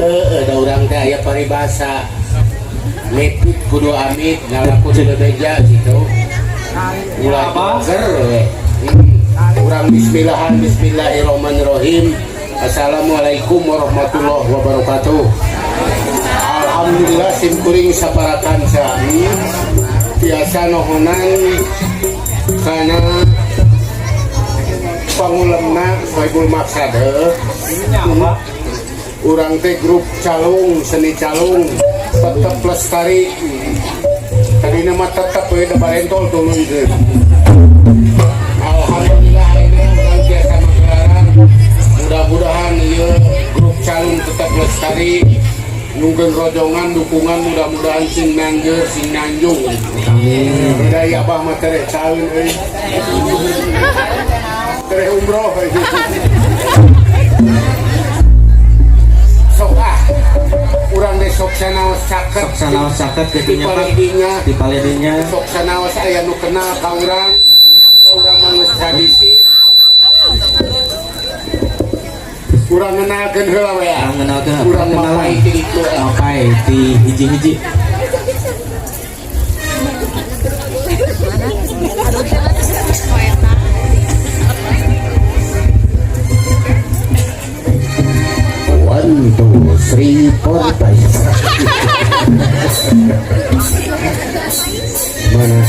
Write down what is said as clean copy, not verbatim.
Heeh, da urang teh aya paribasa. Mepit kudu amit, ngalaku kudu bebeja gitu. Ulah ger we. Urang bismillahan, bismillahirrahmanirrahim. Assalamualaikum warahmatullahi wabarakatuh. Alhamdulillah sim kuring saparakan sami tiasa nohonan kana pangulemna Sohibul Maksad. Urang teh grup calung, seni calung tetep lestari. Tadi nama tetep we da barentol tuluy teh. Alhamdulillah ini urang tiasa magelaran. Mudah-mudahan ieu grup calung tetap lestari. Nungguin rojongan dukungan mudah-mudahan sing nanjeur sing nanjung. Amin. Beda ya abah mah tereh caeun euy. Tereh umroh euy. Sok ah. Urang deh sok sanaos caket. Sok sanaos caket kitu Di nya Pak. paledinya. Di paledinya. Sok sanaos aya nu kenal ka urang. Urang mah geus tradisi. Urang ngenalkeun heula we. Urang ngenalkeun, Urang perkenalan. mapai ti ditu. Mapai ti hiji-hiji. One, two, three, four, five. Mana?